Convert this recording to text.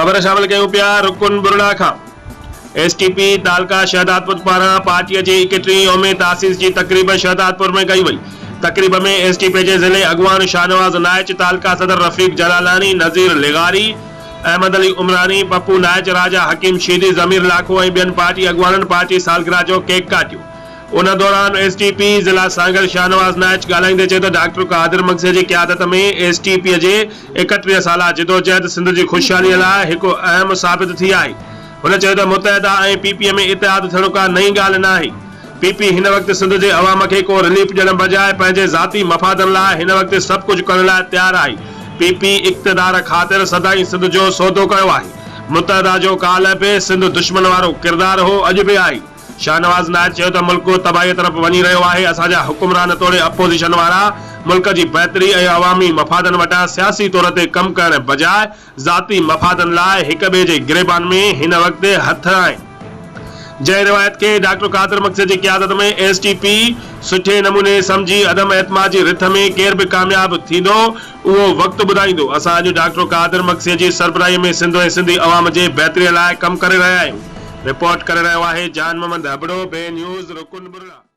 خبر شامل ڪيون پيا رڪن ٻرڙا کان ايس ٽي پي تعلقه شهدادپور پاران پارٽي جي ايڪٽيهين يوم تاسيس جي تقريب شهدادپور ۾ ڪئي وئي. تقريب ۾ ايس ٽي پي جي ضلعي اڳواڻ شاهنواز نائچ، تعلقه صدر رفيق جلالاڻي، نذير لغاري، احمد علي عمراڻي، پپو نائچ، راجا حڪيم شيدي، ضمير لاکو ۽ ٻين پارٽي اڳواڻن پارٽي سالگرهه جو ڪيڪ ڪاٽيو. ان دوران ايس ٽي پي ضلع سانگهڙ شاهنواز نائچ ڳالهائيندي چيو ته ڊاڪٽر قادر مگسي جي قيادت ۾ ايس ٽي پي جي 31 سالا جدوجهد سنڌ جي خوشحالي لاء هڪ اهم ثابت ٿي آهي. هن چيو ته متحده ۽ پي پي ۾ اتحاد ٿيڻ ڪا نئين ڳالهه ناهي. پي پي هن وقت سنڌ جي عوام کي ڪو رليف ڏيڻ بجاء پنهنجي ذاتي مفادن لاء هن وقت سڀ ڪجهه ڪرڻ لاء تيار آهي. پي پي اقتدار خاطر سدائين سنڌ جو سودو ڪيو آهي. متحده جو ڪالهه به سنڌ دشمن وارو ڪردار هو اڄ به آهي. شاهنواز نائچ چيو ته ملڪ تباهي طرف وڃي رهيو آهي، اسان جا حڪمران توڙي اپوزيشن وارا ملڪ جي بهتري ۽ عوامي مفادن وٽان سياسي طور تي ڪم ڪرڻ بجاء ذاتي مفادن لاء هڪ ٻئي جي گريبان ۾ هن وقت هٿ آهن. جنهن روايت کي ڊاڪٽر قادر مگسي جي قيادت ۾ ايس ٽي پي سٺي نموني سمجهي عدم اعتماد جي رٿ ۾ ڪير به ڪامياب ٿيندو اهو وقت ٻڌائيندو. اسان اڄ ڊاڪٽر قادر مگسي جي سربراهي ۾ سنڌ ۽ سنڌي عوام جي بهتري لاء ڪم ڪري رهيا آهيون. رپورٽ ڪري رهيو آهي جان محمد ابڙو، بي نيوز، رڪن ٻرڙا.